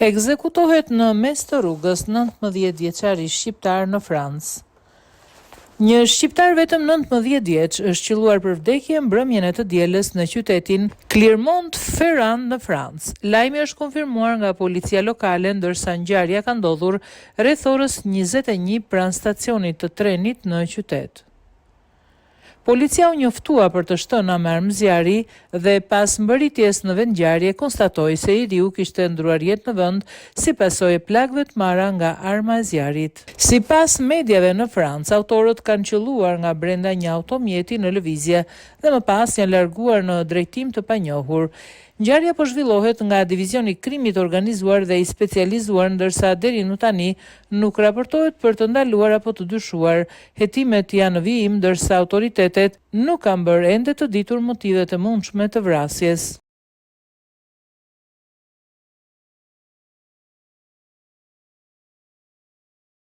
Ekzekutohet në mes të rrugës 19 vjeçari shqiptar në Francë. Një shqiptar vetëm 19 vjeç është qëlluar për vdekje mbrëmjen e të dielës në qytetin Clermont-Ferrand në Francë. Lajmi është konfirmuar nga policia lokale ndërsa ngjarja ka ndodhur rreth orës 21 pranë stacionit të trenit në qytet. Policia u njoftua për të shtëna me armë zjarri dhe pas mbërritjes në vendngjarje konstatoi se i riu kishte ndërruar jetë në vend si pasojë e plagëve të marra nga arma e zjarrit. Sipas mediave në Francë, autorët kanë qëlluar nga brenda një automjeti në lëvizje dhe më pas janë larguar në drejtim të panjohur. Ngjarja po zhvillohet nga Divizioni i Krimit të Organizuar dhe i Specializuar ndërsa deri më tani nuk raportohet për të ndaluar apo të dyshuar. Hetimet janë në vijim ndërsa autoritetet nuk kanë bërë ende të ditur motivet e mundshme të vrasjes.